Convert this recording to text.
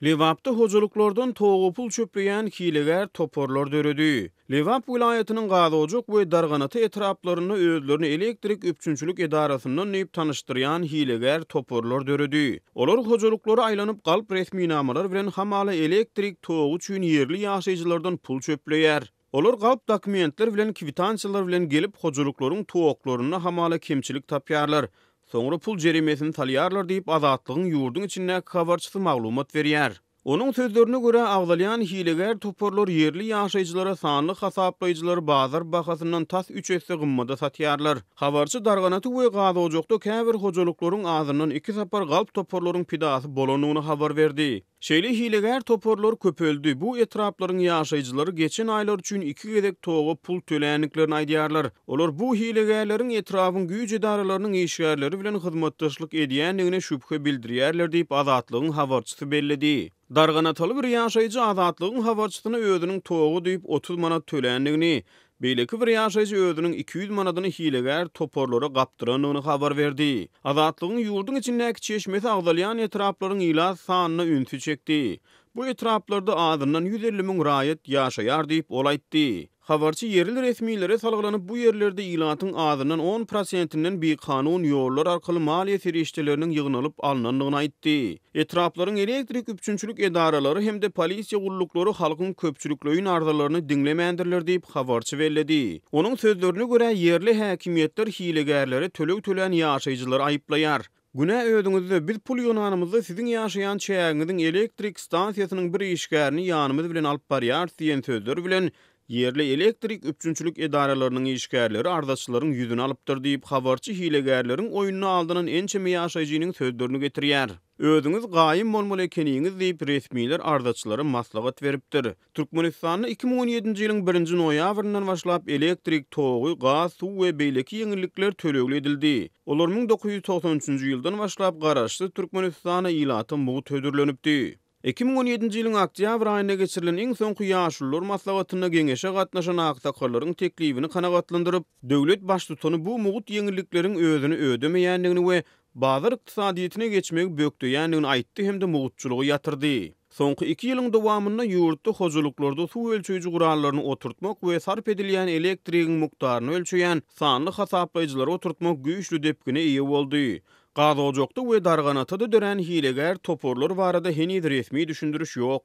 Lebapda hojalyklardan toga pul çöpleýän hilegär toparlar döredi. Lebap welaýatynyň Gazojak we Darganata etraplarynda özlerini elektrik üpjünçilik edarasyndan diýip tanyşdyrýan hilegär toparlar döredi. Olar hojalyklara aýlanyp galp resminamalar bilen hamala elektrik togy üçin ýerli ýaşaýjylardan pul çöpleýär. Olar galp dokumentler bilen, kwitansiýalar bilen gelip, hojalyklaryň toklarynda hamala kemçilik tapýarlar. Soňra pul jerimesini salýarlar diýip, Azatlygyň ýurduň içindäki habarçysy maglumat berýär. Onuň sözlerine görä, agzalýan hilegär toparlar ýerli ýaşaýjylara sanly hasaplaýjylary bazar bahasyndan tas üç esse gymmada satýarlar. Habarçy Darganaty we Gazojakda käbir hojalyklaryň azyndan iki sapar galp toparlaryň pidasy bolandygyny habar berdi. Şeýle hilegär toparlar köpeldi, bu etraplaryň ýaşaýjylary geçen aýlar üçin iki gezek toga pul töländiklerini aýdýarlar. Olar bu hilegärleriň etrabyň güýç edaralarynyň işgärleri bilen hyzmatdaşlyk edýändigine şübhe bildirýärler diýip, Azatlygyň habarçysy belledi. Darganataly bir ýaşaýjy Azatlygyň habarçysyna özüniň toga diýip 30 manat töländigini, Beýleki bir ýaşaýjy özüniň 200 manadyny hilegär toparlara gapdyrandygyny habar berdi. Azatlygyň ýurduň içindäki çeşmesi agzalýan etraplaryň ilat sanyna ünsi çekdi. Bu etraplarda azyndan 150 müň raýat ýaşaýar diýip, ol aýtdy. Habarçy ýerli resmilere salgylanyp, bu ýerlerde ilatyň azyndan on prosentinden bikanun ýollar arkaly maliýe serişdeleriniň ýygnalyp alnandygyny aýtdy. Etraplaryň elektrik üpjünçilik edaralary hem-de polisiýa gulluklary halkyň köpçülikleýin arzalaryny diňlemändirler diýip, habarçy belledi. Onuň sözlerine görä, ýerli häkimiýetler hilegärlere töleg tölän ýaşaýjylary aýyplaýar. Günä özüňizde, biz pul ýygnanymyzda siziň ýaşaýan çägiňiziň elektrik stansiýasynyň bir işgärini ýanymyz bilen alyp barýarys diýen sözler bilen ýerli elektrik üpjünçilik edaralarynyň işgärleri arzaçylaryň ýüzüni alypdyr diýip, habarçy hilegärleriň oýnuna aldanan ençeme ýaşaýjynyň sözlerini getirýär. Özüňiz gaýym bolmaly ekeniňiz diýip, resmiler arzaçylara maslahat beripdir. Türkmenistanda 2017-nji ýylyň birinji noýabryndan başlap elektrik togy, gaz, suw we beýleki ýeňillikler tölegli edildi. Olar 1993-nji ýyldan başlap Garaşsyz Türkmenistanda ilata mugt hödürlenipdi. 2017-nji ýylyň oktýabr aýynda geçirilen iň soňky Ýaşulular maslahatynda geňeşe gatnaşan aksakallaryň teklibini kanagatlandyryp, döwlet Baştutany bu mugt ýeňillikleriň özüni ödemeýändigini we bazar ykdysadyýetine geçmegi bökdeýändigini aýtdy hem-de mugtçulygy ýatyrdy. Soňky iki ýylyň dowamynda ýurtda hojalyklarda suw ölçeýji gurallaryny oturtmak we sarp edilýän elektrigiň mukdaryny ölçeýän sanly hasaplaýjylary oturtmak güýçli depgine eýe boldy. Gazojakda we Darganatada dörän hilegär toparlar barada heniz resmi düşündiriş ýok.